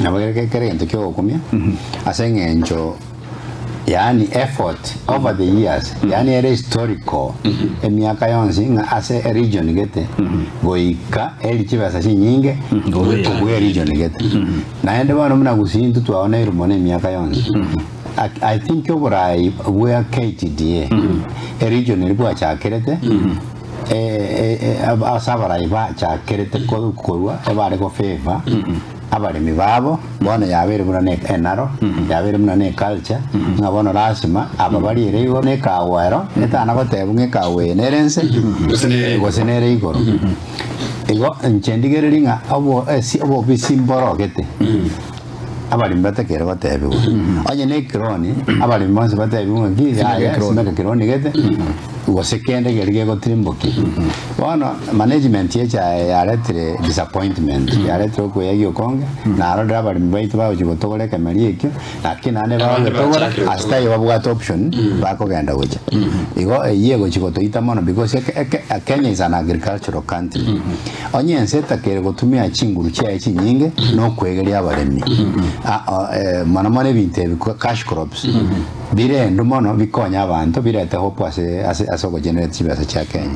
Nabo kere kere egento kia ogokumia ase eng'encho yaani effort over the years yaani ere historical emiaka yonsi ng'a ase eregion gete goika eri chibesa chinyinge kobua eregion gete. Naende bono buna Gusii intwe twaoneirwe mono emiaka yonsi I think oborai bwa KTDA eregion eria bwachakerete ase abarai bachakerete korwa ebare go favor abaremi babo, bono yabeire buna ne enaro, yabeire buna ne eculture, ng'a bono lasima aba bariere igoro na ekawa ero, etana gotebwa ng'a ekawa eye nere ense, Gose nere igoro. gose nere igoro. Igo inche ndigererie ng'a obo esi obobisi mborogete, abaremi batakere gotebigwa. Onye ne ekironi, abaremi bonsi batebigwe ng'a ki yaya simeka kironi gete, gose kende keria gegotirimbokia. Bono management y'echae yaretire disappointment, yaretire okweyagia okonge, narorire abaremi baito bagochia gotogora ekemeri ekio, lakini naende Abande bagotogora bachakire ase taiyo babwate option bakogenda gochia. Igo eyio egochia gotoita mono because eke eke Kenya is an agricultural country. Onye ense etakere gotumia chinguru chiaye chinyinge nokwegeria abaremi, Ah, oh, eh, mono mono ebinto ebi cash crops, Birendwe mono bikonye abanto, birete hope ase ase ase ogogenerate chibesa chia Kenya.